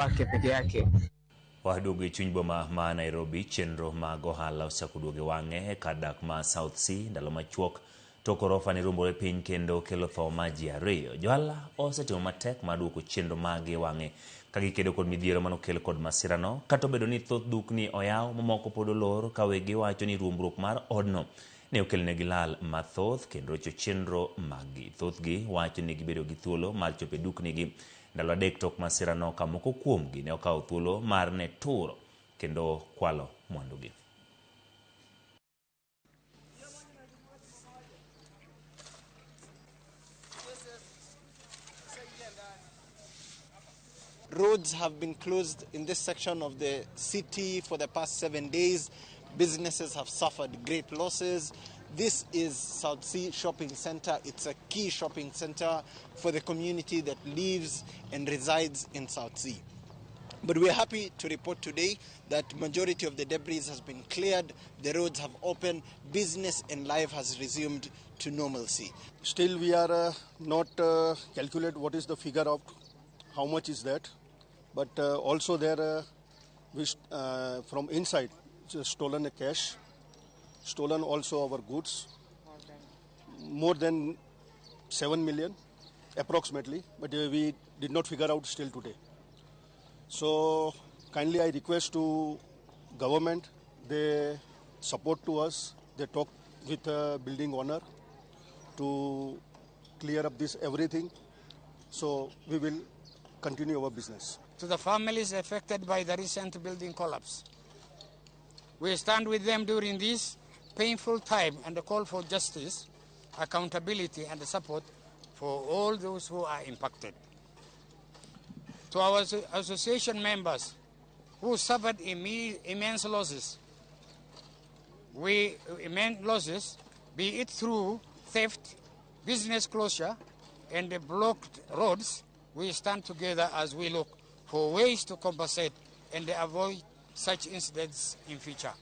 Wake peke yake. Waduogo e chuny boma ma Nairobi, chenro mag ohala osechako duogo e wang'e e kar dak ma South C ndalo machuok tok orofa ne ruombore piny kendo kelo tho mar ji ariyo. Johala osetimo matek mar duoko chenro maggi e wang'e ka gikedo kod midhiero manokel kod masirano. Kata obedo ni thoth dukni oyaw, mamoko pod olor ka wegi wacho ni ruombruok mar odno ne okelonegi lal mathoth kendo rocho chenro maggi. Thothgi wacho ni gibedo gi thuolo mar chopo e duknigi ndalo adek tok masirano ka moko kuomgi ne okawo thuolo mar ne turo kendo kwalo mwandugi. Roads have been closed in this section of the city for the past 7 days. Businesses have suffered great losses. This is South C Shopping Center. It's a key shopping center for the community that lives and resides in South C. But we're happy to report today that majority of the debris has been cleared, the roads have opened, business and life has resumed to normalcy. Still we are not calculate what is the figure of how much is that, but also there we from inside stolen a cash, stolen also our goods, more than 7 million approximately, but we did not figure out still today. So kindly I request to government, they support to us, they talk with the building owner to clear up this everything, so we will continue our business. To the families affected by the recent building collapse, we stand with them during this painful time and call for justice, accountability and support for all those who are impacted. To our association members who suffered immense losses, be it through theft, business closure, and the blocked roads, we stand together as we look for ways to compensate and avoid such incidents in future.